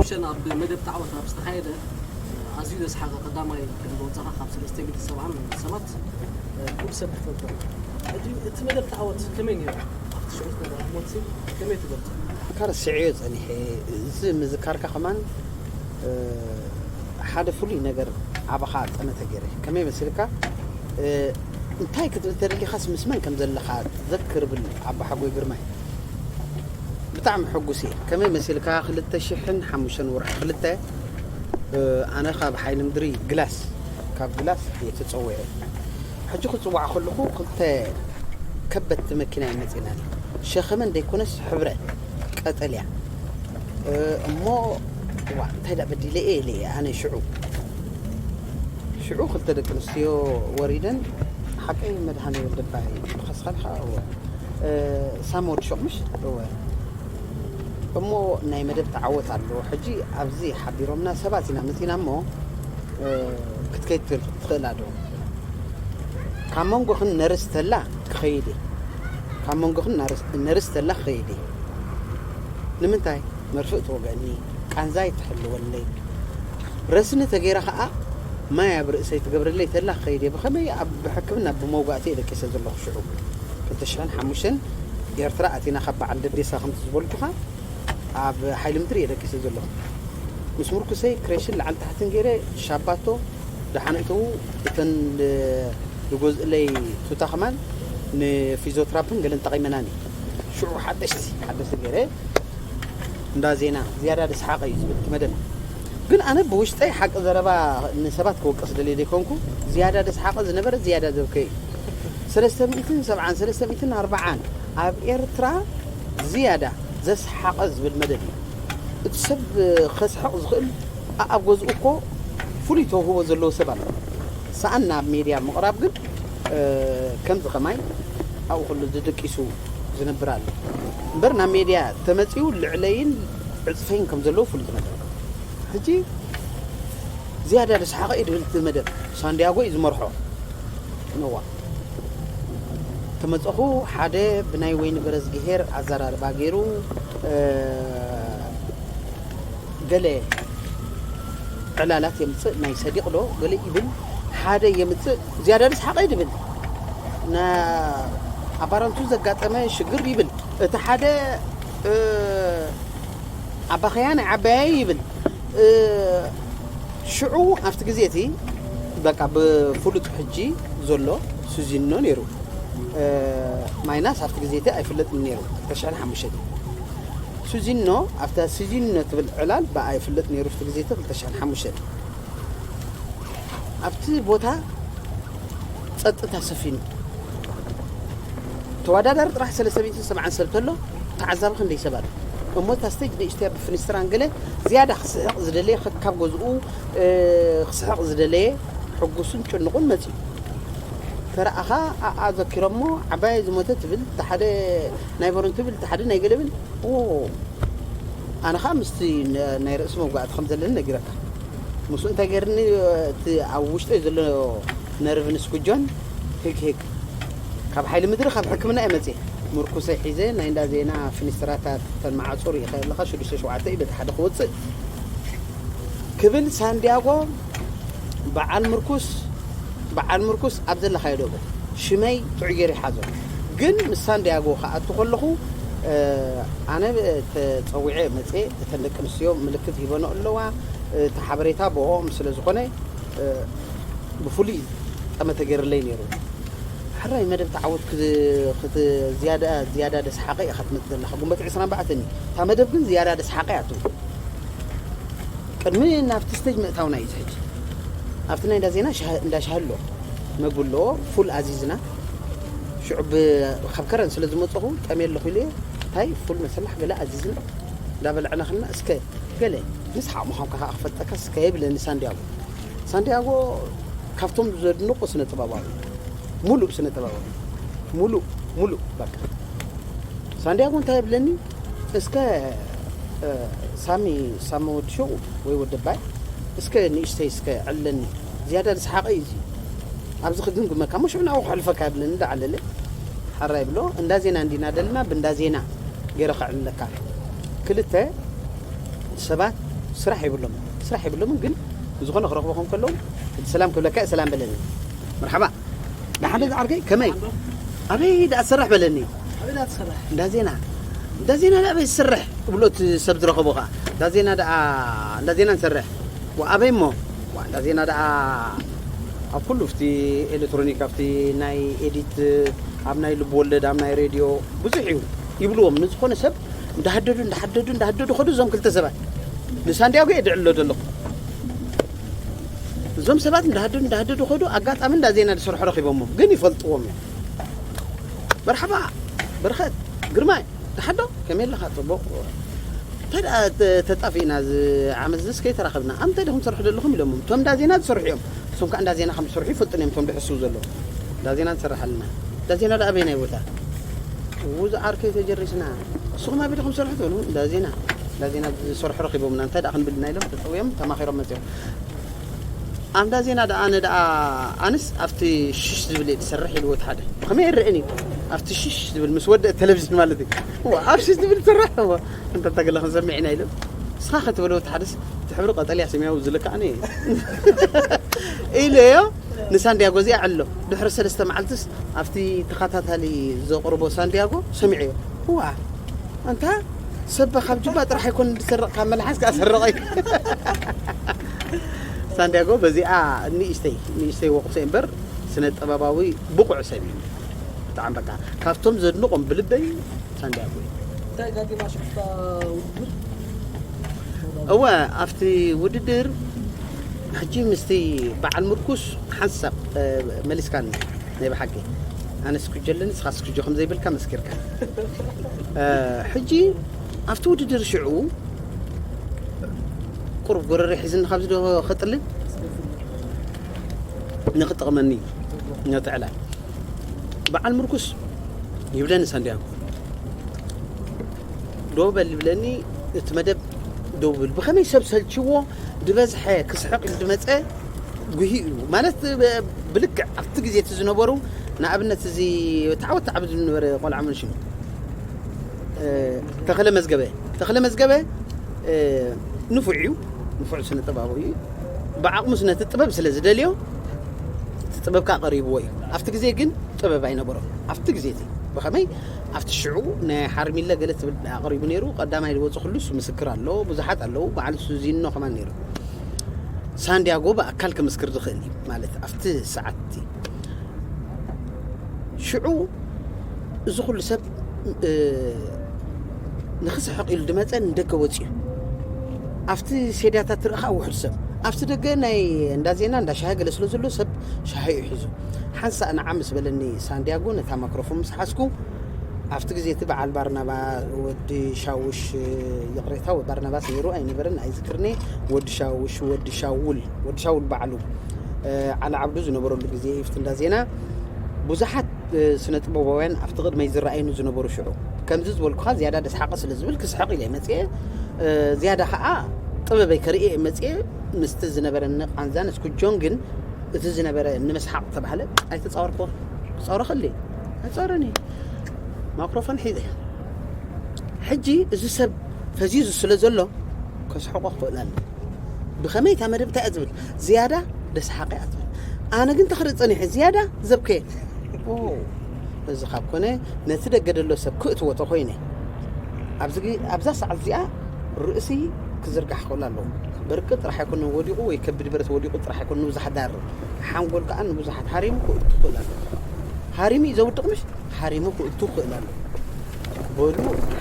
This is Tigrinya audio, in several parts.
ሸን ኣብ መደብ ተዓወት ኣብ ዝተኻየደ ኣዝዩ ዘስሓቐ ቀዳማይ ከም ዝወጻኻ ካብ ሰለስተ ሚእቲ ሰብዓን ሰባት ኩሉ ሰብ ክፈልጦ። እቲ መደብ ተዓወት ከመይ ነይሩ? ኣብቲ ሽዑ ዝነበረ ህሞት ከመይ ትገልጾ? ካረ ስዕዮ ጸኒሐ። እዚ ምዝካርካ ከማን ሓደ ፍሉይ ነገር ኣባኻ ጠመተ ገይረ። ከመይ መሲልካ? እንታይ ክትብል ተደሊኻስ ምስ መን ከም ዘለኻ ዘክር ብል ኣባ ሓጎይ ግርማይ። ብጣዕሚ ሕጉስ እየ። ከመይ መሲልካ? ክልተ ሽሕን ሓሙሽተን ወርሒ ክልተ፣ ኣነ ካብ ሓይሊ ምድሪ ግላስ፣ ካብ ግላስ እየ ተጸዊዐ። ሕጂ ክጽዋዕ ከለኹ ክልተ ከበድቲ መኪና እየን መጺእናኒ። ሸኸመን ዘይኮነስ ሕብረ ቀጠልያ። እሞ ዋ እንታይ ደኣ በዲለ እየ ኢለ እየ ኣነ ሽዑ። ሽዑ ክልተ ደቂ ኣንስትዮ ወሪደን ሓቀይ መድሃኔ ወልደባይ ንኸስኸልካ እወ ሳሚ ወዲ ሹቕ ምሽ እወ እሞ ናይ መደብ ተዓወት ኣሎ። ሕጂ ኣብዚ ሓቢሮምና ሰባት ኢና መጺና እሞ ክትከይድ ትኽእላ ዶ? ካብ መንጎኽን ነርስ ተላ ክኸይድ እየ። ካብ መንጎኽን ነርስ ተላ ክኸይድ እየ። ንምንታይ? መርፍእ ትወገኒ፣ ቃንዛይ ትሕልወለይ። ረስኒ ተገይራ ኸኣ ማይ ኣብ ርእሰይ ትገብረለይ ተላ ክኸይድ እየ። ብኸመይ? ኣብ ሕክምና ብመውጋእቲ እየ ደቂሰ ዘለኹ። ሽዑ ክልተ ሽሕን ሓሙሽተን ኤርትራ ኣቲና ካብ በዓል ደዴሳ ከምቲ ዝበልኩኻ ኣብ ሓይሊ ምድሪ እየ ደቂሰ ዘለኹ። ምስ ምርኩሰይ ክሬሽን ላዕሊ ታሕትን ገይረ ሻባቶ ደሓን እተዉ እተን ዝጎዝእለይ ቱታ ከማን ንፊዚዮትራፕን ገለን ጠቒመናኒ። ሽዑ ሓደሽቲ ሓደሽቲ ገይረ እንዳ ዜና ዝያዳ ደስሓቐ እዩ ዝብል እቲ መደብ። ግን ኣነ ብውሽጠይ ሓቂ ዘረባ ንሰባት ክወቅስ ደልየ ዘይኮንኩ ዝያዳ ደስሓቐ ዝነበረ ዝያዳ ዘብከ እዩ። ሰለስተ ሚእትን ሰብዓን ሰለስተ ሚእትን ኣርባዓን ኣብ ኤርትራ ዝያዳ ዘስሓቐ ዝብል መደብ እዩ። እቲ ሰብ ከስሕቕ ዝኽእል ኣብ ገዝኡ እኮ ፍሉይ ተውህቦ ዘለዎ ሰብ ኣሎ። ሰኣን ናብ ሜድያ ምቕራብ ግን ከምዚ ከማይ ኣብኡ ኩሉ ዝድቂሱ ዝነብር ኣሎ እምበር ናብ ሜድያ ተመጺኡ ልዕለይን ዕጽፈይን ከም ዘለዎ ፍሉጥ ነገር። ሕጂ ዝያዳ ደስሓቐ እዩ ድብል እቲ መደብ ሳንዲያጎ እዩ ዝመርሖ። ነዋ ተመጸኹ ሓደ ብናይ ወይኒ ገረዝግሄር ኣዘራርባ ገይሩ ገለ ዕላላት የምጽእ ናይ ሰዲቕ ዶ ገለ ይብል ሓደ የምጽእ ዝያዳ ደስሓቐ እዩ ድብል ኣባረንቱ ዘጋጠመ ሽግር ይብል እቲ ሓደ ኣባኸያ ናይ ዓባያይ ይብል ሽዑ ኣብቲ ግዜ እቲ በቃ ብፍሉጥ ሕጂ ዘሎ ሱዚኖ ነይሩ። ማይናስ ኣብቲ ግዜ እቲ ኣይፍለጥን ነይሩ። ክልተ ሽሕን ሓሙሽተን ሱዚኖ ኣብታ ሱዚኖ ትብል ዕላል ብኣ ይፍለጥ ነይሩ። ኣብቲ ግዜ እቲ ክልተ ሽሕን ሓሙሽተን ኣብቲ ቦታ ጸጥታ ሰፊኑ ተወዳዳሪ ጥራሕ ሰለስተ ሚእትን ሰብዓን ሰብ ተሎ ተዓዛቢ ክንደይ ሰብ ኣሎ እሞ እታ ስቴጅ ንእሽተያ ብፍንስትራን ገለ ዝያዳ ክስሕቕ ዝደለየ ከካብ ገዝኡ ክስሕቕ ዝደለየ ሕጉስን ጭንቑን መፅዩ ተረኣኻ ኣኣ ዘኪሮሞ ዓባይ ዝሞተ ትብል ተሓደ ናይ በሩን ትብል ተሓደ ናይ ገለብል ኣነ ከዓ ምስቲ ናይ ርእሲ መውጋእቲ ከም ዘለኒ ነጊረካ ምስኡ እንታይ ገርኒ እቲ ኣብ ውሽጠይ ዘሎ ነርቭን ስኩጆን ህግ ህግ ካብ ሓይሊ ምድሪ ካብ ሕክምና እየ መፅየ ምርኩሰይ ሒዘ ናይ እንዳ ዜና ፍኒስትራታት ተን መዓፁ ርኢኻ ኣለኻ ሽዱሽተ ሸውዓተ እዩ በቲ ሓደ ክወፅእ ክብል ሳንዲያጎ በዓል ምርኩስ በዓል ምርኩስ ኣብ ዘለኻዮ ዶ ሽመይ ጥዑይ ገይረ ይሓዞ ግን ምስ ሳንዲያጎ ክኣቱ ከለኹ ኣነ ተፀዊዐ መፅየ እተን ደቂ ኣንስትዮ ምልክት ሂበኖ ኣለዋ እቲ ሓበሬታ ብኦም ስለ ዝኾነ ብፍሉይ ጠመተ ገይርለይ ነይሩ ሕራይ መደብ ተዓወት ዝያዳ ደስሓቐ ኢኻ ትመፅእ ዘለኻ ጉንበት ዕስራን ኣርባዕተን እዩ እታ መደብ ግን ዝያዳ ደስሓቐ እያ ትብል ቅድሚ ናብቲ ስቴጅ ምእታውና እዩ ሕጂ ኣብቲ ናይ እንዳ ዜና እንዳ ሻሂ ኣሎ መግቢ ኣለዎ ፉል ኣዚዝና ሽዑ ካብ ከረን ስለ ዝመፀኹ ጠምየ ኣለኹ ኢለ እንታይ ፉል መሰላሕ ገለ ኣዚዝና እንዳበላዕና ከለና እስከ ገለ ምስ ሓቕ ምዃንካ ከዓ ክፈልጠካ እስከ ይብለኒ ሳንዲያጎ ሳንዲያጎ ካብቶም ዘድንቑ ስነ ጥበባዊ ሙሉእ ስነ ጥበባዊ ሙሉእ ሙሉእ በቃ ሳንዲያጎ እንታይ ይብለኒ እስከ ሳሚ ሳሚ ወዲ ሸው ወይ ወዲ ባይ እስከ ንእሽተይ እስከ ዕለኒ ዝያዳ ዝስሓቐ እዩ እዚ ኣብዚ ክግምግመካ ሞ ሽዑ ናብኡ ክሕልፈካ ይብለኒ እንዳዓለለ ሓራ ይብሎ እንዳ ዜና እንዲና ደለና ብእንዳ ዜና ገይረ ክዕልለካ ክልተ ሰባት ስራሕ የብሎም፣ ስራሕ የብሎምን። ግን ብዝኾነ ክረኽቦ ከም ከለዉ፣ "ሰላም ክብለካ እየ፣ ሰላም በለኒ። መርሓባ፣ ደሓን ዶ ዝዓርከይ? ከመይ? ኣበይ ደኣ ትሰርሕ?" በለኒ። ኣበይ ደኣ ትሰርሕ? "እንዳ ዜና። እንዳ ዜና ደኣ ኣበይ ትሰርሕ?" እብሎ እቲ ሰብ ዝረኸቦ ኸዓ፣ "እንዳ ዜና ደኣ፣ እንዳ ዜና ንሰርሕ። ዋ፣ ኣበይ እሞ? ዋ፣ እንዳ ዜና ደኣ ኣብ ኩሉ፣ ኣብቲ ኤሌክትሮኒክ፣ ኣብቲ ናይ ኤዲት፣ ኣብ ናይ ልብ ወለድ፣ ኣብ ናይ ሬድዮ ብዙሕ እዩ" ይብልዎም። ንዝኾነ ሰብ እንዳሃደዱ፣ እንዳሃደዱ፣ እንዳሃደዱ ኸዱ እዞም ክልተ ሰባት። ንሳንዲያጎ እየ ድዕሎ ዘለኹ። እዞም ሰባት እንዳሃደዱ፣ እንዳሃደዱ ኸዱ፣ ኣጋጣሚ እንዳ ዜና ዝሰርሑ ረኺቦሞ፣ ግን ይፈልጥዎም እዮም። "መርሓባ፣ በረኸት፣ ግርማይ፣ ደሓን ዶ? ከመይ ኣለኻ? ጽቡቕ። እንታይ ደኣ ተ-፣ ተጣፊእና እዚ ዓመት እዚስ ከይተራኸብና? ኣብ እንታይ ዲኹም ትሰርሑ ዘለኹም?" ኢሎሞም። እቶም እንዳ ዜና ዝሰርሑ እዮም። እሶም ከኣ እንዳ ዜና ከም ዝሰርሑ ይፈልጡ እዮም፣ እቶም ድሕስው ዘለዉ። "እንዳ ዜና ንሰርሕ ኣለና። እንዳ ዜና ደኣ ኣበየናይ ቦታ?" "እዉ፣ ዝዓርከይ፣ ተጀሪስና። ንስኹም ኣበይ ዲኹም ትሰርሑ?" ትብሉ፣ "እንዳ ዜና፣ እንዳ ዜና ዝሰርሑ ረኺቦምና፣ እንታይ ደኣ ክንብል?" ኢና ኢሎም ተጠውዮም ተማኺሮም መጺኦም። ኣብ እንዳ ዜና ደኣ ኣነ ደኣ፣ ኣነስ ኣብቲ ሽሽ ዝብል እየ ዝሰርሕ ኢልዎ እቲ ሓደ። ከመይ ይረአን እዩ? ኣብቲ ሽሽ ዝብል ምስ ወደአ ቴሌቪዥን ማለት እዩ። "እዋ፣ ኣብ ሽሽ ዝብል ትሰርሕ? እዋ፣ እንተ ተገለ ክንሰምዕ ኢና" ኢሉ። "ንስኻ ከ?" ትበሎ እቲ ሓደስ፣ "እቲ ሕብሪ ቀጠልያ ሰማያዊ ዝልክዓኒ እየ" ኢለዮ። ንሳንዲያጎ እዚኣ ዕሎ። ድሕሪ ሰለስተ መዓልትስ ኣብቲ ተኸታታሊ ዘቕርቦ ሳንዲያጎ ሰሚዐዮ። "እዋ፣ ኣንታ ሰብ ካብ ጅባ ጥራሕ ኣይኮነን ዝሰርቕ፣ ካብ መልሓስ ከኣ ሰርቕ እዩ" ሳንዲያጎ በዚኣ ንእሽተይ፣ ንእሽተይ ወቕሰ እምበር ስነ ጥበባዊ ብቑዕ ሰብ እዩ። ብጣዕሚ በቃ ካብቶም ዘድንቖም ብልበይ ሳንዲያጎ እዩ። እንታይ ጋዜጣ ሽፍታ ውድድር? እወ፣ ኣብቲ ውድድር ሕጂ ምስቲ በዓል ምርኩስ ሓንሳብ፣ እ፣ መሊስካኒ ናይ ብሓቂ። ኣነስ ኩጀለኒ፣ ንስኻስ ኩጆ ከም ዘይብልካ መስኪርካ። እ፣ ሕጂ ኣብቲ ውድድር ሽዑ ቁሩብ ጎረረ ሒዝኒ ካብዚ ዶ ከጥልን ንክጠቕመኒ ነቲ ዕላል። በዓል ምርኩስ ይብለኒ ሳንዲያጎ፣ "ደው በል" ይብለኒ። እቲ መደብ ደው ብል። ብኸመይ ሰብ ሰልችዎ ዝበዝሐ ክስሕቕ ኢሉ ዝመጸ ጉሂ እዩ። ማለት፣ ብ-፣ ብልክዕ ኣብቲ ግዜ እቲ ዝነበሩ፣ ንኣብነት፣ እዚ ተዓወት ተዓወት ዝነበረ ቆልዓ መን ሽሙ? እ፣ ተኸለ መዝገበ። ተኸለ መዝገበ፣ እ፣ ንፉዕ እዩ። ንፉዕ ስነ ጥበባዊ እዩ። ብዓቕሙ ስነ ጥበብ ስለ ዝደልዮ፣ እቲ ጥበብ ከኣ ቀሪብዎ እዩ። ኣብቲ ግዜ ግን ጥበብ ኣይነበሮን። ኣብቲ ግዜ እቲ ብኸመይ ኣብቲ ሽዑ ናይ ሓርሚለ ገለ ትብል ኣቕሪቡ ነይሩ። ቀዳማይ ዝወጽእ ኩሉ እሱ ምስክር ኣሎ። ብዙሓት ኣለዉ። በዓል እሱ ዚኖ ከማን ነይሩ። ሳንዲያጎ ብኣካል ክምስክር ዝኽእል እዩ። ማለት ኣብቲ ሰዓት እቲ ሽዑ እዚ ኩሉ ሰብ፣ እ፣ ንኽስሕቕ ኢሉ ዝመጸ ንደገ ወጺኡ። ኣብቲ ሴድያታት ትርኢ ኸኣ ውሑድ ሰብ። ኣብቲ ደገ ናይ እንዳ ዜና፣ እንዳ ሻሂ ገለ ስለ ዘሎ ሰብ ሻሂ እዩ ሒዙ። ሓንሳእ ንዓ ምስ በለኒ ሳንዲያጎ ነታ ማክሮፎን ምስ ሓዝኩ፣ ኣብቲ ግዜ እቲ በዓል ባርናባ፣ ወዲ ሻውሽ፣ ይቕሬታ፣ ወ-፣ ባርናባስ ነይሩ ኣይነበረን ኣይዝክርኒ። ወዲ ሻውሽ፣ ወዲ ሻውል፣ ወዲ ሻውል በዓሉ፣ እ፣ ዓሊ ዓብዱ ዝነበረሉ ግዜ እዩ። ኣብቲ እንዳ ዜና ብዙሓት፣ እ፣ ስነ ጥበባውያን ኣብቲ ቅድመይ ዝረኣዩኒ ዝነበሩ ሽዑ። ከምዚ ዝበልኩኻ ዝያዳ ደስሓቐ ስለ ዝብል ክስሕቕ ኢለ መጽየ። እ፣ ዝያዳ ኸኣ ጥበበይ ከርእየ እየ መጽየ። ምስቲ ዝነበረኒ ቃንዛን እስኩጆን ግን እቲ ዝነበረ ንምስሓቕ ተባህለ ኣይተጻወርክዎን። ክጻወሮ ከሊ ኣይጻወረን እየ። ማክሮፎን ሒዘ። ሕጂ እዚ ሰብ ፈዚዙ ስለ ዘሎ ከስሕቆ ክኽእል ኣለኒ። ብኸመይ እታ መደብ እንታይ እያ ዝብል? ዝያዳ ደስሓቐ እያ ትብል። ኣነ ግን ተኽርኢ ጸኒሐ ዝያዳ ዘብከየ። ኦ፣ እዚ ካብ ኮነ ነቲ ደገ ደሎ ሰብ ክእትዎ ተኾይነ፣ ኣብዚ ግ-፣ ኣብዛ ሰዓት እዚኣ ርእሲ ክዝርጋሕ ክኽእል ኣለዎ። በርቂ ጥራሕ ኣይኮነን ወዲቑ ወይ ከቢድ ብረት ወዲቑ ጥራሕ ኣይኮነን ንብዙሓት ዳርር። ሓንጎል ከኣ ንብዙሓት ሃሪሙ ክእቱ ክኽእል ኣለዎ። ሃሪሙ እዩ ዘውድቕ ምሽ? ሃሪሙ ክእቱ ክኽእል ኣለዎ። በሉ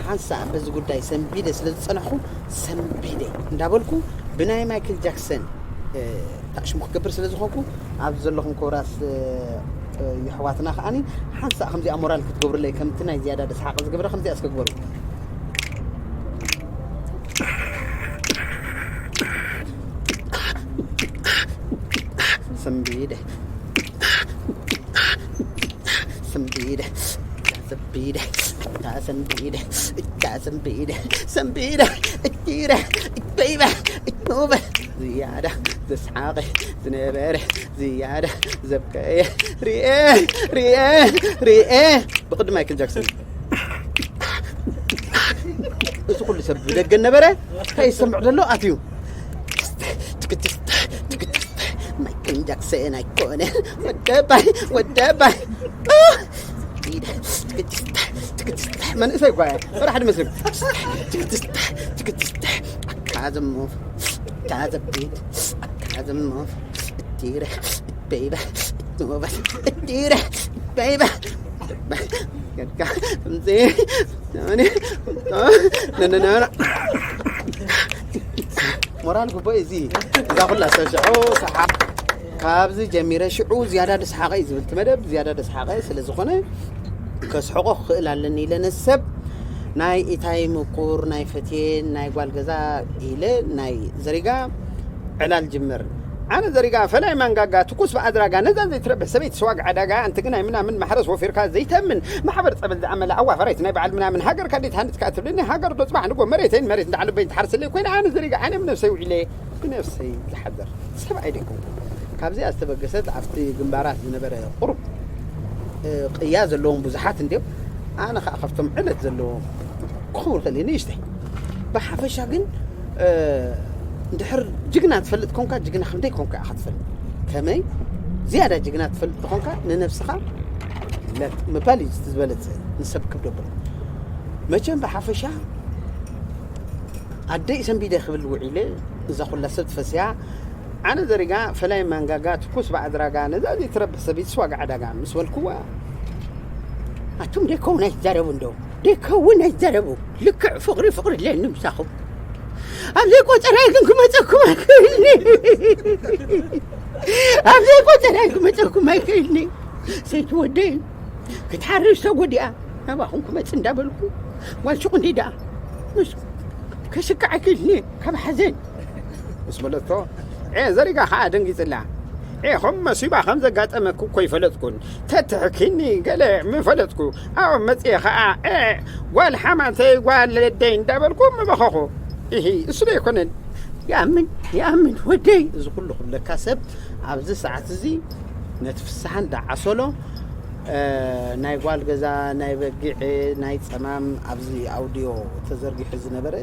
ሓንሳእ በዚ ጉዳይ ሰንቢደ ስለ ዝጸናሕኩ፣ ሰንቢደ እንዳበልኩ ብናይ ማይክል ጃክሰን፣ እ፣ ታሽሙ ክገብር ስለ ዝኾንኩ፣ ኣብ ዘለኹም ኮራስ፣ እ፣ እ፣ የሕዋትና ከኣኒ ሓንሳእ ከምዚኣ ሞራል ክትገብሩለይ፣ ከምቲ ናይ ዝያዳ ደስሓቕ ዝገብረ ከምዚኣ እስከ ግበሩ። ሰንቢደ። ሰንቢደ። ሰንቢደ። እታ ሰንቢደ። እታ ሰንቢደ። ሰንቢደ። እቲረ። እተይበ። እትኑበ። ዝያዳ ዘስሓቐ ዝነበረ። ዝያዳ ዘብከየ። ሪኤ። ሪኤ። ሪኤ። ብቕዲ ማይክል ጃክሰን። እዚ ኩሉ ሰብ ብደገ ነበረ። እንታይ ይሰምዕ ዘሎ ኣትዩ። ጃክሰን ኣይኮነ ወደባይ ወደባይ መንእሰይ ጓያ ፈራሕ ድመስል ካዘሞ ካዘቤት ካዘሞ እቲረ በይበ ኖበስ እቲረ በይበ ሞራል ጉቦ እዚ እዛ ኩላ ሰብ ሽዑ ሰሓ ካብዚ ጀሚረ ሽዑ ዝያዳ ደስሓቐ እዩ ዝብል እቲ መደብ ዝያዳ ደስሓቐ ስለ ዝኾነ ከስሕቆ ክኽእል ኣለኒ ኢለ ነሰብ ናይ ኢታይ ምቁር ናይ ፈትየን ናይ ጓል ገዛ ኢለ ናይ ዘሪጋ ዕላል ጅምር ኣነ ዘሪጋ ፈላይ ማንጋጋ ትኩስ ብኣድራጋ ነዛ ዘይትረብሕ ሰበይቲ ስዋግ ዓዳጋ ኣንቲ ግናይ ምናምን ማሕረስ ወፊርካ ዘይተምን ማሕበር ጸበል ዝኣመለ ኣዋፈራይት ናይ በዓል ምናምን ሃገር ካዴት ሃንድትካ ትብልኒ ሃገር ዶ ጽባሕ ንጎ መሬተይን መሬት እንዳዓለበይን ትሓርስለይ ኮይነ ኣነ ዘሪጋ ኣነ ብነብሰይ ውዒለ ብነብሰይ ዝሓድር ሰብኣይ ደይኮንኩ ካብዚኣ ዝተበገሰት ኣብቲ ግንባራት ዝነበረ ቁሩብ ቅያ ዘለዎም ብዙሓት እንዲዮም ኣነ ከዓ ካብቶም ዕለት ዘለዎም ክኸውን ክእል ንእሽተይ ብሓፈሻ ግን እንድሕር ጅግና ትፈልጥ ኮንካ ጅግና ከምደይ ኮንካ ኢኻ ትፈልጥ ከመይ ዝያዳ ጅግና ትፈልጥ ተኾንካ ንነብስኻ ምባል እዩ ዝበለፀ ንሰብ ክብደብሎ መቸም ብሓፈሻ ኣደይ ሰንቢደ ክብል ውዒለ እዛ ኩላ ሰብ ትፈስያ ኣነ ዘሪጋ ፈላይ ማንጋጋ ትኩስ ባዕድራጋ ነዛ ዘይትረብሕ ሰበይትስ ዋጋ ዕዳጋ ምስ በልክዋ ኣቱም ደይከውን ኣይትዛረቡ እንዶ ደይከውን ኣይትዛረቡ ልክዕ ፍቕሪ ፍቕሪ ኣለኒ ምሳኹም ኣብ ዘይቆፀራይ ግን ክመፀኩም ኣይክእልኒ ኣብ ዘይቆፀራይ ክመፀኩም ኣይክእልኒ ሰይቲ ወደይ ክትሓርሽ ተጎዲኣ ናባኹም ክመጽእ እንዳበልኩ ጓል ሽቁ እንዲ ደኣ ምስ ከስክዓ ክልኒ ካብ ሓዘን ምስ በለቶ ዔ ዘሪጋ ከዓ ደንጊጽላ ዔ ከም መሲባ ከም ዘጋጠመክ እኮ ይፈለጥኩን ተትሕኪኒ ገለ ምፈለጥኩ ኣብ መጽየ ከዓ ዔ ጓል ሓማተይ ጓል ለደይ እንዳበልኩ ምበኸኹ ኢሂ እሱ ዶ ኣይኮነን ይኣምን ይኣምን ወደይ እዚ ኩሉ ክብለካ ሰብ ኣብዚ ሰዓት እዚ ነቲ ፍስሓ እንዳዓሰሎ ናይ ጓል ገዛ ናይ በጊዕ ናይ ፀማም ኣብዚ ኣውድዮ ተዘርጊሑ ዝነበረ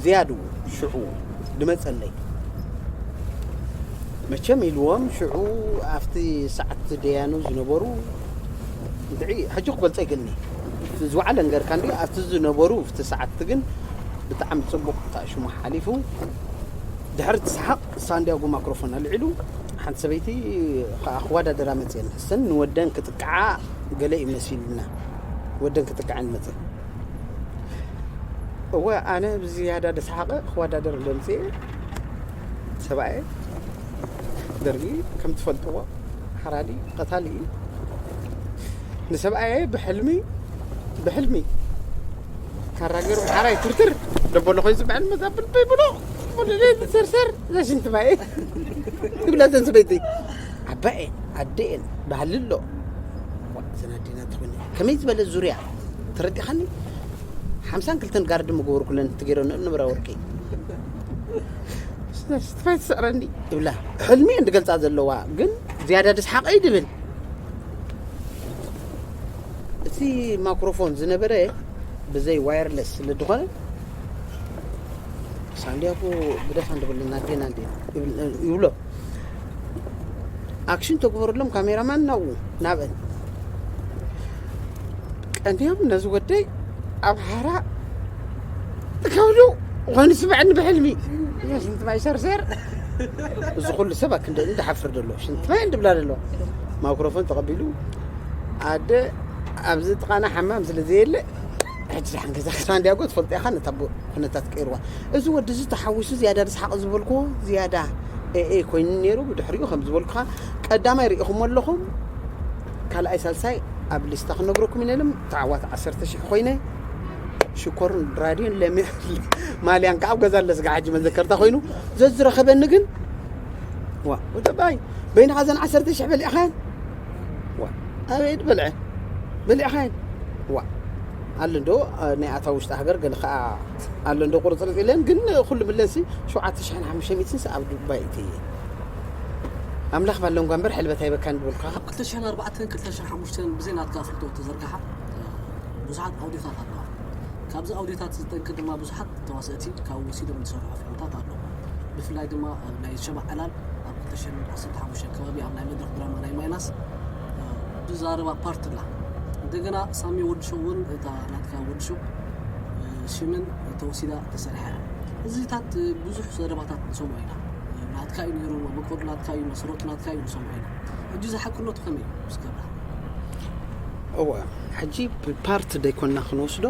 ዝያዱ ሽዑ ድመፀለይ መቸም ኢልዎም ሽዑ ኣብቲ ሰዓት ደያኑ ዝነበሩ እንድዒ ሕጂ ክገልፀ ይግልኒ ዝወዓለ ንገርካ እንዲ ኣብቲ ዝነበሩ ኣብቲ ሰዓት ግን ብጣዕሚ ፅቡቅ ሽሙ ሓሊፉ ድሕሪ እቲ ሰሓቕ ሳንዲያጎ ማክሮፎን ኣልዒሉ ሓንቲ ሰበይቲ ከዓ ክወዳደራ መፅየን እሰን ንወደን ክጥቅዓ ገለ እዩ መሲሉና ወደን ክጥቅዐን መፅየን እወ ኣነ ብዝያዳ ደስሓቐ ክወዳደር ደምፅየ ሰብኣየ ደርጊ ከም ትፈልጥዎ ሓራዲ ቀታሊ እዩ ንሰብኣየ ብሕልሚ ብሕልሚ ካራ ገይሩ ሓራይ ትርትር ደበሎ ኮይኑ ዝበዕል መዛብል በይብሎ ሙሉሌ ዝሰርሰር እዛ ሽንቲ ማየ ትብላ ዘን ሰበይቲ ዓባኤን ኣደኤን ባህሊ ኣሎ እዘን ኣዴና ትኾነ ከመይ ዝበለ ዙርያ ተረዲኻኒ ሓምሳን ክልተን ጋርድ ምገበሩ ኩለን ትገይረ ንብራ ወርቂ ትፋይ ትስዕረኒ ይብላ ሕልሚ እንድገልፃ ዘለዋ ግን ዝያዳ ደስሓቐ እዩ ድብል እቲ ማክሮፎን ዝነበረ ብዘይ ዋየርለስ ስለ ዝኾነ ሳንዲያጎ ግደፋ እንደበለና ኣዴና እንዴ ይብሎ ኣክሽን ተግበረሎም ካሜራማን ናብኡ ናብአን ቀንዲዮም ነዚ ወደይ ኣብ ሓራ ከብዱ ኮይኑ ስምዐኒ ብሕልሚ ሽንቲ ማይ ሰርሴር እዚ ኩሉ ሰብ ኣክንደ ዝሓፍር ዘሎ ሽንቲ ማይ እንድብላ ዘሎ ማይክሮፎን ተቐቢሉ ኣደ ኣብዚ ጥቓና ሓማም ስለ ዘየለ ሕጂ ደሓን ገዛ ሳንዲያጎ ትፈልጦ ኢኻ ነታ ኩነታት ቀይርዋ እዚ ወዲ እዚ ተሓዊሱ ዝያዳ ዝሓቕ ዝበልክዎ ዝያዳ ኤኤ ኮይኑ ነይሩ ብድሕሪኡ ከም ዝበልኩኻ ቀዳማይ ርኢኹም ኣለኹም ካልኣይ ሳልሳይ ኣብ ሊስታ ክነግረኩም ኢነልም ተዓዋት ዓሰርተ ሽሕ ኮይነ ሽኮርን ራድዮን ለሚ ማልያን ከዓ ኣብ ገዛ ለስጋ ሓጂ መዘከርታ ኮይኑ ዘዝረኸበኒ ግን ዋ ወደባይ በይንኻ ዘን ዓሰርተ ሽሕ በሊዕኻን ዋ ኣበይ በልዐ በሊዕኻን ዋ ኣሎ እንዶ ናይ ኣታ ውሽጢ ሃገር ገለ ከዓ ኣሎ እንዶ ቁርፅርፅ ኢለን ግን ኩሉ ብለንሲ ሸውዓተ ሽሕን ሓሙሽተ ሚእትን ኣብ ዱባይ እቲ ኣምላኽ ባለንጓ እምበር ሕልበት ኣይበካን ዝበልኩኻ ክልተ ሽሕን ኣርባዕተን ክልተ ሽሕን ሓሙሽተን ብዘይ ናትካ ኣፍልጦ ተዘርግሓ ብዙሓት ኣውዲታት ኣለዋ ካብዚ ኣውዲታት ዝጠንቂ ድማ ብዙሓት ተዋሰእቲ ካብ ወሲዶም ዝሰርሑ ፊልምታት ኣለዉ ብፍላይ ድማ ናይ ሸባ ዕላል ኣብ ክልተ ሽሕን ዓሰርተ ሓሙሽተ ከባቢ ኣብ ናይ መድረኽ ድራማ ናይ ማይናስ ብዛረባ ፓርት ኣላ። እንደገና ሳሚ ወድሾ እውን እታ ናትካ ወድሾ ሽምን ተወሲዳ ተሰሪሓ እያ። እዚታት ብዙሕ ዘረባታት ንሰምዖ ኢና። ናትካ እዩ ነይሩ፣ መኮድ ናትካ እዩ፣ መሰረቱ ናትካ እዩ ንሰምዖ ኢና። ሕጂ ዝሓቅነቱ ከመይ እዩ? እስከ ብላ። እወ፣ ሕጂ ብፓርት ደይኮንና ክንወስዶ፣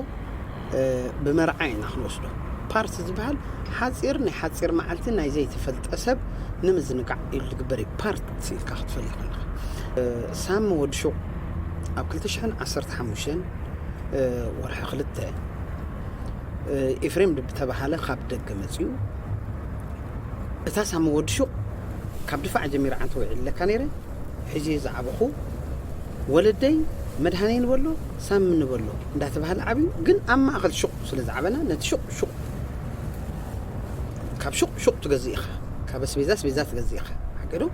ብመርዓ ኢና ክንወስዶ። ፓርት ዝበሃል ሓፂር ናይ ሓፂር መዓልቲ ናይ ዘይተፈልጠ ሰብ ንምዝንጋዕ ኢሉ ዝግበር እዩ። ፓርት ኢልካ ክትፈልዮ ከለካ ሳሚ ወዲ ሹቕ ኣብ ክልተ ሽሕን ዓሰርተ ሓሙሽተን ወርሒ ክልተ ኤፍሬም ድብተባሃለ ካብ ደገ መፅኡ። እታ ሳሚ ወዲ ሹቕ ካብ ድፋዕ ጀሚረ ዓንተ ውዒለካ ነይረ። ሕጂ ዝዓበኹ ወለደይ መድሃኔ ንበሎ ሳሚ ንበሎ እንዳተባሃለ ዓብዩ። ግን ኣብ ማእኸል ሹቕ ስለ ዝዓበና ነቲ ሹቕ ሹቕ ካብ ሹቕ ሹቕ ትገዝእ ኢኻ፣ ካብ ኣስቤዛ ኣስቤዛ ትገዝእ ኢኻ። ሓቂ ዶ?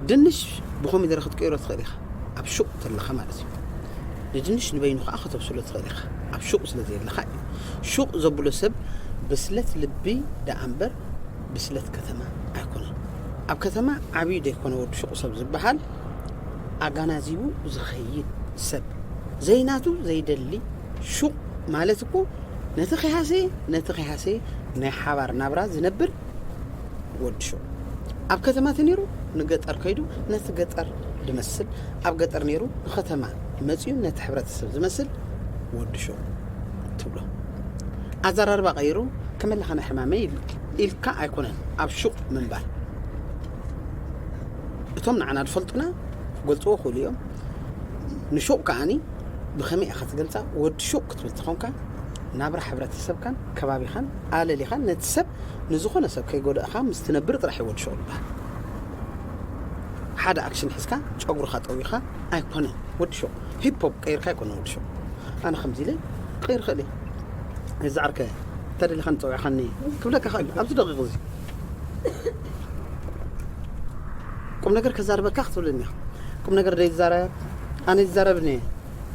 ድንሽ ብኮሚደረ ክትቀይሮ ትኽእል ኢኻ፣ ኣብ ሹቕ ተለኻ ማለት እዩ። ንድንሽ ንበይኑ ከዓ ከተብስሎ ትኽእል ኢኻ፣ ኣብ ሹቕ ስለ ዘየለኻ እዩ። ሹቕ ዘብሎ ሰብ ብስለት ልቢ ደኣ እምበር ብስለት ከተማ ኣይኮነን። ኣብ ከተማ ዓብዩ ደይኮነ ወዲ ሹቕ ሰብ ዝበሃል ኣጋናዚቡ ዝኸይድ ሰብ ዘይናቱ ዘይደሊ ሹቕ ማለት እኮ ነቲ ከይሃሰየ ነቲ ከይሃሰየ ናይ ሓባር ናብራ ዝነብር ወዲ ሹቕ ኣብ ከተማ ተነይሩ ንገጠር ከይዱ ነቲ ገጠር ዝመስል፣ ኣብ ገጠር ነይሩ ንከተማ መፅዩ ነቲ ሕብረተሰብ ዝመስል ወዲ ሹቕ ትብሎ። ኣዘራርባ ቀይሩ ከመለኻ ናይ ሕማመይ ኢልካ ኣይኮነን ኣብ ሹቕ ምንባር። እቶም ንዓና ዝፈልጡና ክገልፅዎ ክእሉ እዮም። ንሹቕ ከዓኒ ብኸመይ ኢኻ ትገልፃ? ወዲ ሹቕ ክትብል ተኾንካ ናብራ ሕብረተሰብካን ከባቢኻን ኣለሊኻን ነቲ ሰብ ንዝኾነ ሰብ ከይጎደእኻ ምስ ትነብር ጥራሕ እዩ ወዲ ሹቕ ዝበሃል። ሓደ ኣክሽን ሒዝካ ጨጉርኻ ጠዊኻ ኣይኮነን ወዲ ሹቕ። ሂፕ ሆፕ ቀይርካ ኣይኮነን ወዲ ሹቕ። ኣነ ከምዚ ኢለ ቀይር ክእል እየ። እዚ ዓርከ እንተደሊኻ ንፀውዕኻኒ ክብለካ ክእል ኣብዚ ደቂቕ እዚ ቁም ነገር ከዛርበካ ክትብለኒ ኢኻ። ቁም ነገር ደይዛረብ ኣነ ይዛረብኒ።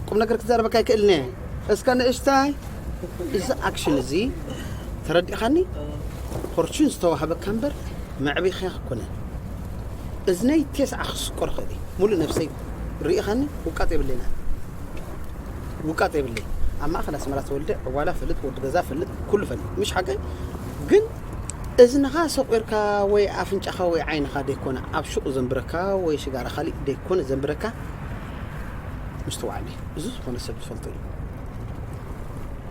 ቁም ነገር ክዛረበካ ኣይክእልኒ። እስከ ንእሽታይ እዚ ኣክሽን እዚ ተረዲእኻኒ? ፖርቹን ዝተዋህበካ እምበር መዕቢኻ ኣይኮነን። እዝነይ ቴስዓ ክስቆር ክእል እዩ። ሙሉእ ነብሰይ ርኢኻኒ ውቃጥ የብለይና። ውቃጥ የብለይ። ኣብ ማእኸል ኣስመራ ተወልደ ዕዋላ ፈልጥ ወዲ ገዛ ፈልጥ ኩሉ ፈልጥ ምሽ ሓቀይ ግን እዝንኻ ሰቑርካ ወይ ኣፍንጫኻ ወይ ዓይንኻ ደይኮነ ኣብ ሹቕ ዘንብረካ ወይ ሽጋራ ካሊእ ደይኮነ ዘንብረካ ምስትውዓል እዩ። እዚ ዝኾነ ሰብ ዝፈልጦ እዩ።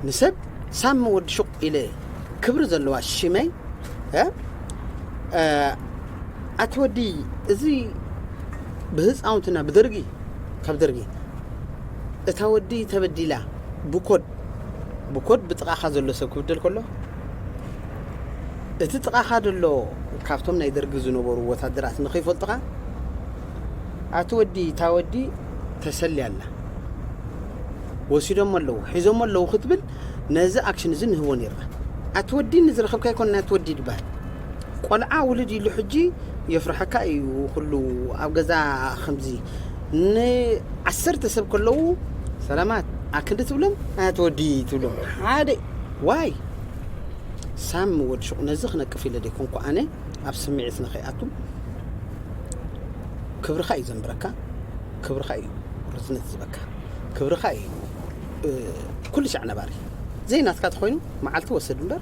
ንሰብ ሳሚ ወዲ ሹቕ ኢለ ክብሪ ዘለዋ ሽመይ ኣቲ ወዲ እዚ ብህፃውንትና ብደርጊ ካብ ደርጊ እታ ወዲ ተበዲላ ብኮድ ብኮድ ብጥቓኻ ዘሎ ሰብ ክብደል ከሎ እቲ ጥቓኻ ዘሎ ካብቶም ናይ ደርጊ ዝነበሩ ወታደራት ንኸይፈልጡኻ ኣቲ ወዲ እታ ወዲ ተሰልያ ኣላ ወሲዶሞ ኣለዉ ሒዞሞ ኣለዉ ክትብል ነዚ ኣክሽን እዚ ንህቦ ነርና። ኣቲ ወዲ ንዝረኸብካ ይኮን ናቲ ወዲ ድበሃል ቆልዓ ውልድ ኢሉ ሕጂ የፍርሐካ እዩ ኩሉ ኣብ ገዛ ከምዚ ንዓሰርተ ሰብ ከለዉ ሰላማት ኣክንዲ ትብሎም ኣቲ ወዲ ትብሎም ሓደ ዋይ ሳሚ ወዲ ሹቕ ነዚ ክነቅፍ ኢለ ደይኮንኩ ኣነ ኣብ ስምዒት ንኸይኣቱ ክብርኻ እዩ ዘንብረካ ክብርኻ እዩ ርዝነት ዝበካ ክብርኻ እዩ ኩሉ ሻዕ ነባሪ ዘይናትካ ተኾይኑ መዓልቲ ወስድ እምበር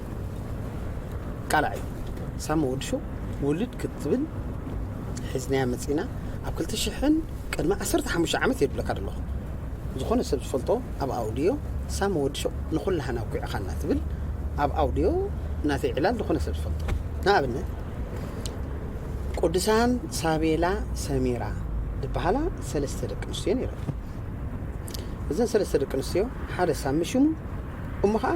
ቃላዕ እዩ ሳሚ ወዲ ሹቕ ውልድ ክትብል ሒዝናያ መፂና ኣብ ክልተ ሽሕን ቅድሚ ዓሰርተ ሓሙሽተ ዓመት የድለካ ዘለኹ ዝኾነ ሰብ ዝፈልጦ ኣብ ኣውድዮ ሳሚ ወዲ ሹቕ ንኹላህና ኩዕኻና ትብል ኣብ ኣውድዮ እናተይ ዕላል ዝኾነ ሰብ ዝፈልጦ ንኣብነት ቅዱሳን ሳቤላ ሰሚራ ዝበሃላ ሰለስተ ደቂ ኣንስትዮ ነይረን እዘን ሰለስተ ደቂ ኣንስትዮ ሓደ ሳሚ ሽሙ እሞ ከዓ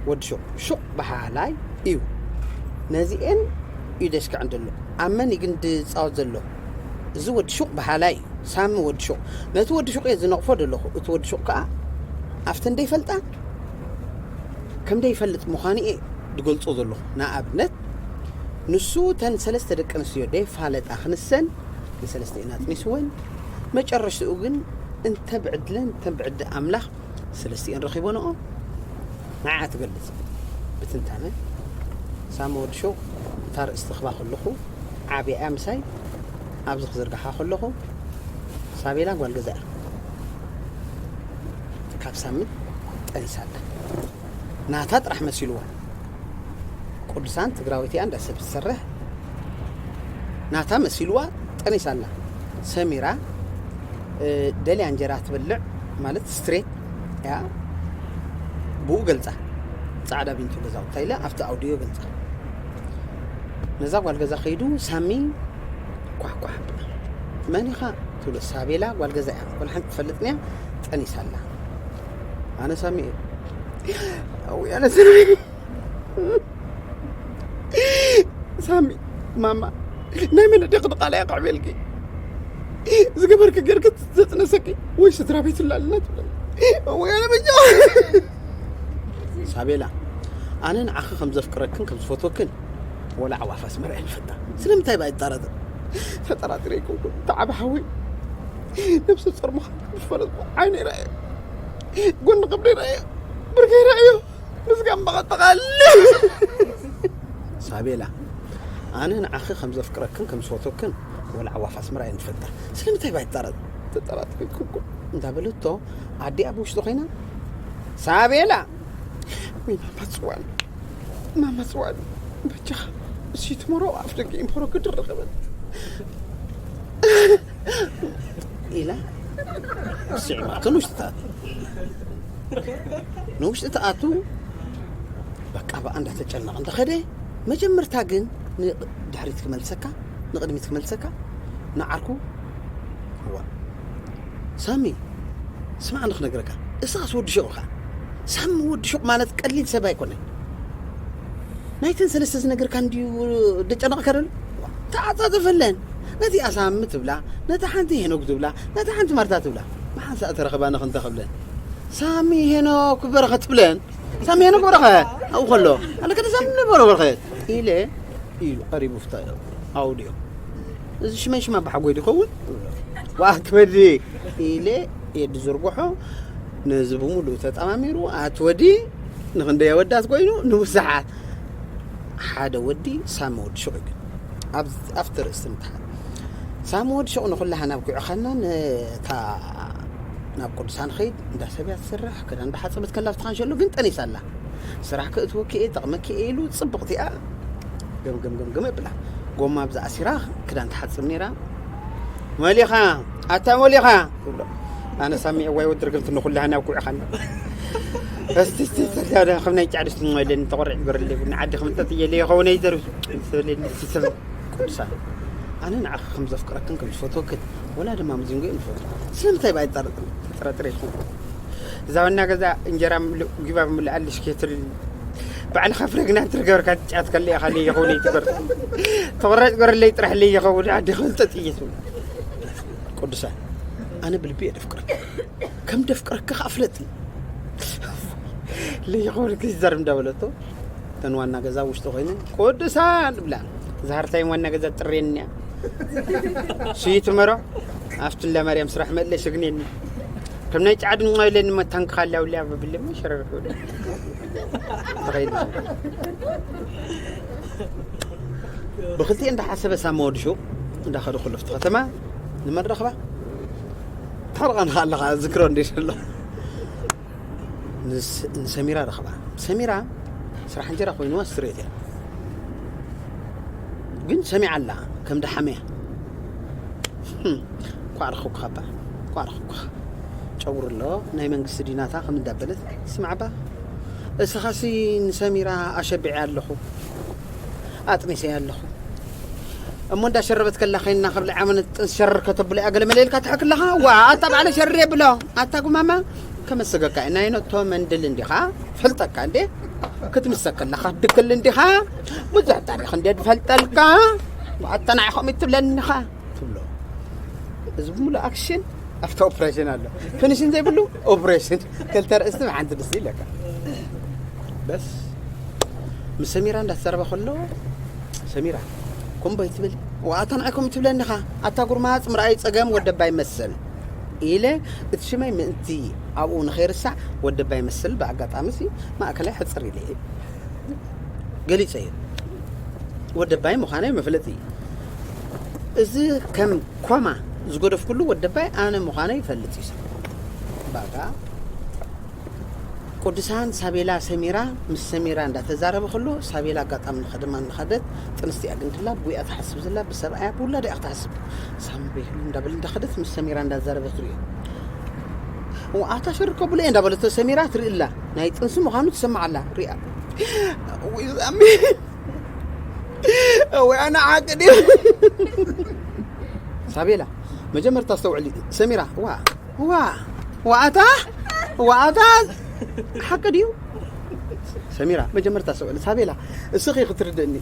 ወዲ ሹቕ ሹቕ በሃላይ እዩ ነዚኤን እዩ ደስክዐን ዘሎ ኣብ መን እዩ ግን ዝፃወት ዘሎ እዚ ወዲ ሹቕ በሃላይ እዩ ሳሚ ወዲ ሹቕ ነቲ ወዲ ሹቕ እየ ዝነቕፎ ዘለኹ እቲ ወዲ ሹቕ ከዓ ኣብተን ደይፈልጣ ከም ደይፈልጥ ምዃኑ እየ ዝገልፆ ዘለኹ ንኣብነት ንሱ ተን ሰለስተ ደቂ ኣንስትዮ ደይፋለጣ ክንሰን ንሰለስተ ኢና ጥኒስወን መጨረሽትኡ ግን እንተ ብዕድለን እንተ ብዕዲ ኣምላኽ ሰለስቲኤን ረኺቦንኦ ንዓ ትገልጽ ብትንታነ ሳሚ ወዲ ሾው እታ ርእሲ ተኽባ ከለኹ ዓብያ ምሳይ ኣብዚ ክዝርግሓ ከለኹ ሳቤላ ጓል ገዛ እያ። ካብ ሳሚ ጠኒሳ ኣላ። ናታ ጥራሕ መሲልዋ። ቅዱሳን ትግራወይቲ እያ፣ እንዳ ሰብ ትሰርሕ። ናታ መሲልዋ ጠኒሳ ኣላ። ሰሚራ፣ እ፣ ደልያ እንጀራ ትበልዕ ማለት ስትሬት እያ። ብኡ ገልጻ። ጻዕዳ ቢንቶ ገዛውታ ኢለ ኣብቲ ኣውዲዮ ገልጻ። ነዛ ጓል ገዛ ከይዱ ሳሚ ኳሕኳሕ ኣብላ። "መን ኢኻ?" ትብሎ። "ሳቤላ ጓል ገዛ እያ። ወላ ሓንቲ ትፈልጥንያ፣ ጠኒሳ ኣላ." ኣነ ሳሚ እየ። ኣውይ፣ ኣነ ሳሚ። ሳሚ፣ ማማ፣ ናይ መን ኣዴኺ ድቓላ እያ ክዕብየልኪ? ዝገበርኪ ጌርኪ ዘጥነሰኪ ወይ ስድራ ቤት ላልና ትብለኒ። ወይ ኣነ በጃ። ሳቤላ፣ ኣነ ንዓኺ ከም ዘፍቅረክን ከም ዝፈትወክን ወላ ዓዋፍ ኣስመራ እየ ንፈታ። ስለምንታይ ባይ ይጠራጠር? ተጠራጢረ ኣይኮንኩን። ተዓቢ ሓወይ ነብሰ ጾር ምዃን ዝፈለጥኩ ዓይነ ይረኣዮ። ጎኒ ከብደ ይረኣዮ። ብርከ ይረኣዮ። ምስጋም በቐጠቓል። ሳቤላ፣ ኣነ ንዓኺ ከም ዘፍቅረክን ከም ዝፈትወክን ወላ ዓዋፍ ኣስመራ እየ ንፈታ። ስለምንታይ ባይ ትጠራጠር? ተጠራጢረ ኣይኮንኩን። እንዳበለቶ ኣዲኣ ብውሽጢ ኮይና፣ ሳቤላ! ወይ ማማ ጽዋን፣ ማማ ጽዋን፣ በጃኻ፣ እሱ ትመሮ ኣፍ ደገ ኢምፖሮ ክድረኸበት። ኢላ ስዒማቶ ንውሽጢ ትኣቱ። ንውሽጢ ትኣቱ፣ በቃ ብኣ እንዳተጨነቐ እንዳኸደ፣ መጀመርታ ግን ንድሕሪት ክመልሰካ፣ ንቕድሚት ክመልሰካ፣ ንዓርኩ፣ እዋ፣ ሳሚ፣ ስማዕ፣ ኣነ ክነግረካ፣ እስኻስ ወዲ ሹቕ ኢኻ። ሳሚ ወዲ ሹቕ ማለት ቀሊል ሰብ ኣይኮነን። ናይተን ሰለስተ ዝነገርካ እንድዩ ደጨነቕካ ደሎ? ተዓጻጸፈለን። ነቲኣ ሳሚ ትብላ፣ ነታ ሓንቲ ሄኖክ ትብላ፣ ነታ ሓንቲ ማርታ ትብላ። መሓንሳእ ተረኽባ ንኽንተ ክብለን። ሳሚ ሄኖክ በረኸት ትብለን። ሳሚ ሄኖክ በረኸት ኣብኡ ከሎ። ኣነ ከደ ሳሚ ነበረ በረኸት። ኢለ ኢሉ ቀሪቡ ፍታ ኣውድዮ። እዚ ሽመይ ሽማ ብሓጎይ ድኸውን? ዋት ወዲ ኢለ የዲ ዝርግሖ ነዚ ብምሉእ ተጠማሚሩ ኣት ወዲ ንኽንደይ ኣወዳት ኮይኑ ንብዙሓት ሓደ ወዲ ሳሚ ወዲ ሹቕ ግን ኣብ ኣብቲ ርእሲ ምትሓት ሳሚ ወዲ ሹቕ ንኹላህና ኣብ ኩዕኻና ነታ ናብ ቅዱሳን ኸይድ እንዳ ሰብያ ትሰርሕ ክዳን እንዳሓጸበት ከላ ኣብቲ ካንሸሎ ግን ጠኒሳ ኣላ። ስራሕ ክእትወኪ እየ ጠቕመኪ እየ ኢሉ ጽብቕቲ እያ። ገምገም ገምገም የብላ። ጎማ ኣብዛ ኣሲራ ክዳን ትሓጽብ ነይራ። መሊኻ ኣታ መሊኻ ትብሎ። ኣነ ሳሚ እዋይ ወዲ ርግምቲ ንኹላህና ኣብ ኩዕኻና። እስቲ እስቲ እስቲ እስቲ ኣደ ከም ናይ ጫድስ ንዋይለን ተቆርዕ ግርልብ ንዓዲ ከም ተጥየለ ይኸውን ኣይዘርብ። ትብለኒ እስቲ ሰብ ቅዱሳን ኣነ ንዓኺ ከም ዘፍቅረክን ከም ዝፈትወክን ወላ ድማ ምዝንጎ ንፈትወ ስለምንታይ ባይ ጠርጥር ተጠራጥረ ይኹን እዛ ዋና ገዛ እንጀራ ምልእ ጊባ ብምልኣልሽ ኬትሪ ባዕልኻ ፕሬግናንት ዝገበርካ ትጫት ከለ ኢኻ ለይ ይኸውን ኣይትገር ተቆራጭ ገረለይ ጥራሕ ለይ ይኸውን ዓዲ ክልተ ጥይት ቅዱሳን ኣነ ብልቢ እየ ደፍቅረካ ከም ደፍቅረካ ከኣ ፍለጥ ለይ ይኸውን ክዝዘር እንዳበለቶ እተን ዋና ገዛ ውሽጢ ኮይነን ቅዱሳን ብላ ዝሃርታይን ዋና ገዛ ጥሬን እያ ስይት መሮ ኣብትን ለማርያም ስራሕ መለ ሽግኔን ከም ናይ ጫዕድ ንዋይለን መታንክኻ ላውላ ብብልም ሸረርክ ተኸይድ ብክልቲኤ እንዳሓሰበ ሳማ ወዲ ሹቕ እንዳኸደ ኩሉ ፍቲ ከተማ ንመን ረኽባ ታርቓ ንኻ ኣለኻ ዝክሮ እንዴ ዘሎ ንሰሚራ ረኽባ ሰሚራ ስራሕ እንጀራ ኮይንዋ ስትሬት እያ ግን ሰሚዓ ኣላ ከም ደሓመያ ኳዕ ረኽብኩኻ ባ ኳዕ ረኽብኩኻ ጨጉሪ ኣሎ ናይ መንግስቲ ዲናታ ከም እንዳበለት ስማዕባ እስኻሲ ንሰሚራ ኣሸቢዐ ኣለኹ ኣጥኒሰ ኣለኹ እሞ እንዳ ሸረበት ከላ ኮይንና ከብለ ዓመነ ጥንስ ሸረር ከተብሎ እያ ገለ መለ ኢልካ ትሕክለኻ ዋ ኣታ ባዕለ ሸረር የብሎ ኣታ ጉማማ ከመስገካ እዩ ናይ ነቶ መንድል እንዲኻ ፈልጠካ እንዴ ክትምሰከለኻ ድክል እንዲኻ ብዙሕ ታሪኽ እንዴ ድፈልጠልካ ኣታ ንዓኹም ትብለኒኻ ትብሎ እዚ ብምሉ ኣክሽን ኣብቲ ኦፕሬሽን ኣሎ ፊኒሽን ዘይብሉ ኦፕሬሽን ክልተ ርእስቲ ብሓንቲ ድስቲ ይለካ በስ ምስ ሰሚራ እንዳተዛረበ ከሎ ሰሚራ ኮምቦይ ትብል ዋኣታ ንዓይ ኮም ትብለኒ ኻ ኣታ ጉርማፅ ምርኣይ ፀገም ወደባ ይመስል ኢለ እቲ ሽመይ ምእንቲ ኣብኡ ንኸይርሳዕ ወደባ ይመስል ብኣጋጣሚ ሲ ማእከላይ ሕፅር ኢለ ገሊፀ እዩ ወደባይ ምዃነይ መፍለጢ እዩ እዚ ከም ኮማ ዝገደፍኩሉ ወደባይ ኣነ ምዃነ ይፈልጥ እዩ ሰብ። ባጋ ቅዱሳን ሳቤላ ሰሚራ ምስ ሰሚራ እንዳተዛረበ ከሎ ሳቤላ ኣጋጣሚ ንኸደማ ንኸደት ጥንስቲ ኣግንድላ ብጉያ ትሓስብ ዘላ ብሰብኣያ ብውላድ እያ ክትሓስብ። ሳሚ ቤሉ እንዳበል እንዳኸደት ምስ ሰሚራ እንዳዛረበት ሪኦ። ኣታ ሸርከቡለ እንዳበለቶ ሰሚራ ትርኢ ኣላ። ናይ ጥንሲ ምዃኑ ትሰማዕ ኣላ ሪኣ። ወይ ሳሚ ወይ ኣነ ዓቅዲ። ሳቤላ መጀመርታ ኣስተውዕሊ። ሰሚራ ዋ ዋ ዋኣታ ዋኣታ ሓቂ ድዩ? ሰሚራ መጀመርታ ኣስተውዕሊ። ሳቤላ እስኺ ክትርድእኒ።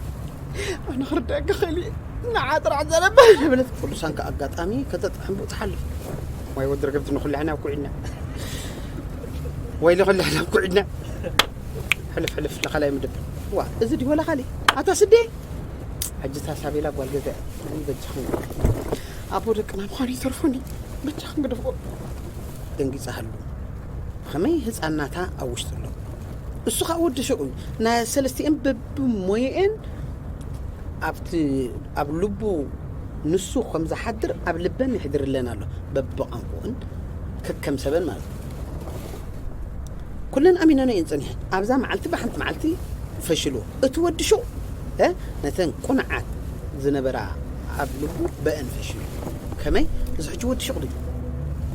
ኣነ ክርድአካ ኽእል እየ። ንዓ ጥራሕ ዘረባ። በለት ቅዱሳን ከ ኣጋጣሚ ከተጥዕም ብኡ ትሓልፍ። ዋይ ወዲ ርግብቲ ንኹላሕና ኣብ ኩዒድና። ወይ ንኹላሕና ኣብ ኩዒድና። ሕልፍ ሕልፍ ለኻላይ ምድብ። ዋ እዚ ድዩ ወላ ካሊ ኣታ ስዴ። ሕጂ እታ ሳቤላ ጓል ገዛ እያ። በጃኹም ኣቦ ደቅና ምዃኑ ይተርፎኒ። በጃኹም ግደፎ። ደንጊጻ ሃሉ። ከመይ ህፃናታ ኣብ ውሽጢ ኣሎ። እሱ ከዓ ወዲ ሹቕ እዩ። ናይ ሰለስቲኤን በብሞየኤን ኣብቲ ኣብ ልቡ ንሱ ከም ዝሓድር ኣብ ልበን ይሕድርለን ኣሎ። በብቋንቋኡን ከከም ሰበን ማለት እዩ። ኩለን ኣሚነን እየን ጸኒሐን። ኣብዛ መዓልቲ ብሓንቲ መዓልቲ ፈሽሉ። እቲ ወዲ ሹቕ፣ እ፣ ነተን ቁንዓት ዝነበራ ኣብ ልቡ በአን ፈሽሉ። ከመይ? እዚ ሕጂ ወዲ ሹቕ ድዩ?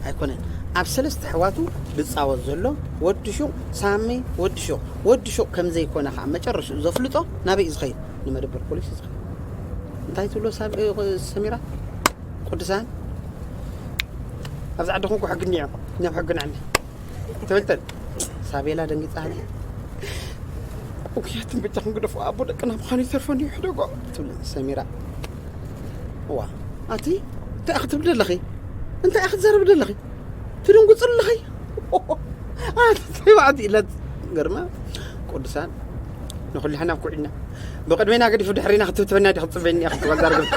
ኣይኮነን። ኣብ ሰለስተ ኣሕዋቱ ዝጻወት ዘሎ ወዲ ሹቕ፣ ሳሚ ወዲ ሹቕ፣ ወዲ ሹቕ ከም ዘይኮነ ኸዓ መጨረሽኡ ዘፍልጦ ናበይ እዩ ዝኸይድ? ንመደበር ፖሊስ እዩ ዝኸይድ። እንታይ ትብሎ ሳብ-፣ እ፣ ሰሚራ? ቅዱሳን? ኣብዚ ዓዲ ኹንኩ ሕጊ እኒኦ። እኛም ሕጊ ንዓኒ። ትብልተን። ሳቤላ ደንጊጻ ሃለ። ውክያትን በጃኹም ግደፉ፣ ኣቦ ደቅና ምዃኑ ይተርፈኒ ይሕደጎ። ትብል ሰሚራ። እዋ፣ ኣቲ እንታይ ኢኺ ትብሊ ዘለኺ? እንታይ ኢኺ ትዛረቢ ዘለኺ? ትድንጉጽ ኣለኺ? ኣቲ ተባዕቲ ኢለት። ገርማ ቅዱሳን ንኹላሕና ኩዒድና። ብቕድሜና ገዲፉ ድሕሪና ክትብትበና ዲኺ ትጽበኒ ኢኺ ትብል ዛርግብ።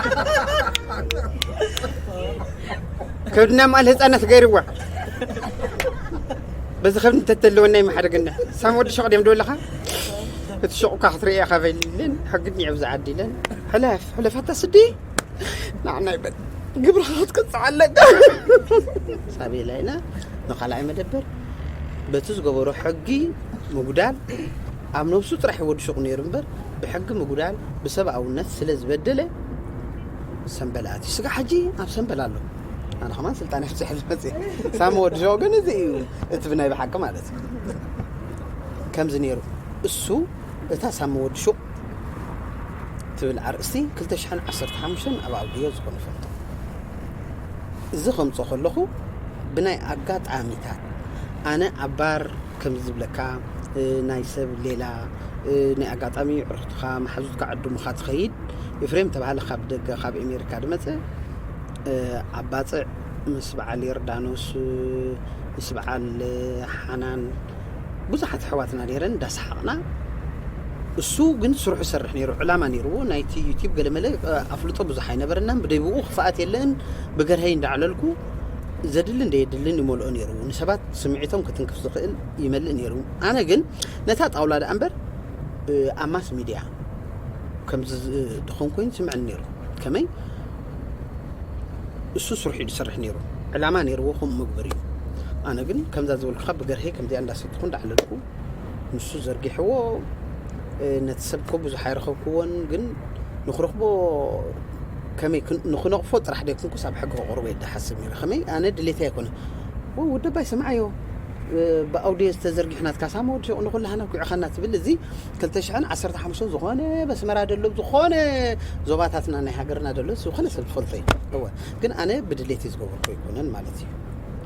ከብድና ማል ህፃናት ገይርዋ። በዚ ከብዲ እንተተለወና ይመሓደገና። ሳም ወዲ ሹቕ ድዮም ደለኻ? እቲ ሹቕ እኳ ክትርእያ ካበይልን ሕግድኒ ኣብዚ ዓዲ ኢለን። ሕለፍ፣ ሕለፍ ኣታ ስዲ። ንዓና ይበል። ግብርኻ ክትቅጽዕ ኣለካ። ሳቤላ ኢና ንኻልኣይ መደበር በቲ ዝገበሮ ሕጊ ምጉዳል ኣብ ነብሱ ጥራሕ ወዲ ሹቕ ነይሩ እምበር ብሕጊ ምጉዳል ብሰብኣውነት ስለ ዝበደለ ሰምበል ኣትዩ። ስጋ ሕጂ ኣብ ሰምበል ኣሎ። ኣነ ከማን ስልጣን ኣብፅሐ ዝመፅእ ሳሚ ወዲ ሹቕ ግን እዚ እዩ እቲ ብናይ ብሓቂ ማለት እዩ። ከምዚ ነይሩ እሱ እታ ሳሚ ወዲ ሹቕ ትብል ኣርእስቲ ክልተ ሽሕን ዓሰርተ ሓሙሽተን ኣብ ኣውድዮ ዝኾነ ፈልጦ። እዚ ከምጾ ከለኹ ብናይ ኣጋጣሚታት ኣነ ኣብ ባር ከም ዝብለካ፣ እ፣ ናይ ሰብ ሌላ፣ እ፣ ናይ ኣጋጣሚ ዕርኽትኻ መሓዙትካ ዕዱምኻ ትኸይድ። ኤፍሬም ተባህለ ካብ ደገ ካብ ኣሜሪካ ዝመጸ፣ እ፣ ኣብ ባጽዕ ምስ በዓል ዮርዳኖስ፣ እ፣ ምስ በዓል፣ እ፣ ሓናን ብዙሓት ኣሕዋትና ነይረን እንዳሰሓቕና። እሱ ግን ስርሑ ይሰርሕ ነይሩ፣ ዕላማ ነይርዎ። ናይቲ ዩቲዩብ ገለመለ፣ እ፣ ኣፍልጦ ብዙሕ ኣይነበረናን። ብደይ ብኡ ክፍኣት የለን። ብገርሀይ እንዳዕለልኩ ዘድልን ዘየድልን ይመልኦ ነይሩ። ንሰባት ስምዒቶም ክትንክፍ ዝኽእል ይመልእ ነይሩ። ኣነ ግን ነታ ጣውላ ደኣ እምበር፣ እ፣ ኣብ ማስ ሚድያ ከምዚ ዝ-፣ ድኾን ኮይኑ ስምዐኒ ነይሩ። ከመይ? እሱ ስርሑ እዩ ዝሰርሕ ነይሩ። ዕላማ ነይርዎ ከምኡ መግበር እዩ። ኣነ ግን ከምዛ ዝበልኩኻ ብገርሀይ ከምዚኣ እንዳሰትኹ እንዳዕለልኩ ንሱ ዘርጊሕዎ፣ እ፣ ነቲ ሰብ እኮ ብዙሕ ኣይረኸብክዎን፣ ግን ንኽረኽቦ ከመይ ክን-፣ ንኽነቕፎ ጥራሕ ደይኮንኩስ ኣብ ሕጊ ከቕርቦ እየ ዝሓስብ ነይረ። ከመይ? ኣነ ድሌተይ ኣይኮነ። ወ-፣ ወደባይ ስምዓዮ፣ እ፣ ብኣውድዮ ዝተዘርጊሑ ናትካ ሳሚ ወዲ ሹቕ ንኹላህና ኩዕኻና ትብል፣ እዚ ክልተ ሽሕን ዓሰርተ ሓሙሽተን ዝኾነ በስመራ ደሎ፣ ዝኾነ ዞባታትና ናይ ሃገርና ደሎ፣ ዝኾነ ሰብ ዝፈልጦ እዩ። እወ፣ ግን ኣነ ብድሌት ዝገበርኩ ኣይኮነን ማለት እዩ።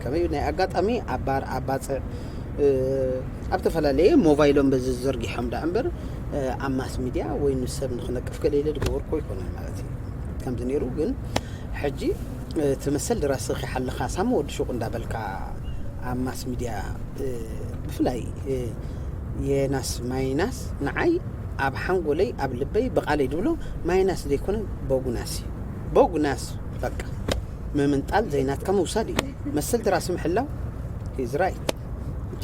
ከመይ? ናይ ኣጋጣሚ ኣብ ባር፣ ኣብ ባጽዕ፣ እ፣ ኣብ ተፈላለየ ሞባይሎም በዚ ዘርጊሖም ደኣ እምበር፣ እ፣ ኣብ ማስ ሚድያ ወይ ንሰብ ንኽነቅፍ ገለ ኢለ ዝገበርኩ ኣይኮነን ማለት እዩ። ከምዚ ነይሩ ግን ሕጂ፣ እ፣ እቲ መሰል ድራስኺ ሓለኻ ሳሚ ወዲ ሹቕ እንዳበልካ ኣብ ማስ ሚድያ፣ እ፣ ብፍላይ፣ እ፣ የናስ ማይናስ ንዓይ ኣብ ሓንጎለይ ኣብ ልበይ ብቓለይ ድብሎ ማይናስ ዘይኮነ ቦጉናስ እዩ። ቦጉናስ በቃ ምምንጣል ዘይናትካ ምውሳድ እዩ። መሰል ድራሲ ምሕላው is right።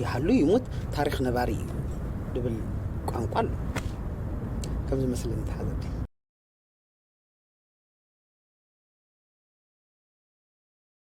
ይሃሉ ይሙት ታሪኽ ነባሪ እዩ ድብል ቋንቋ ኣሎ። ከምዚ መስለኒ ተሓዘብቲ።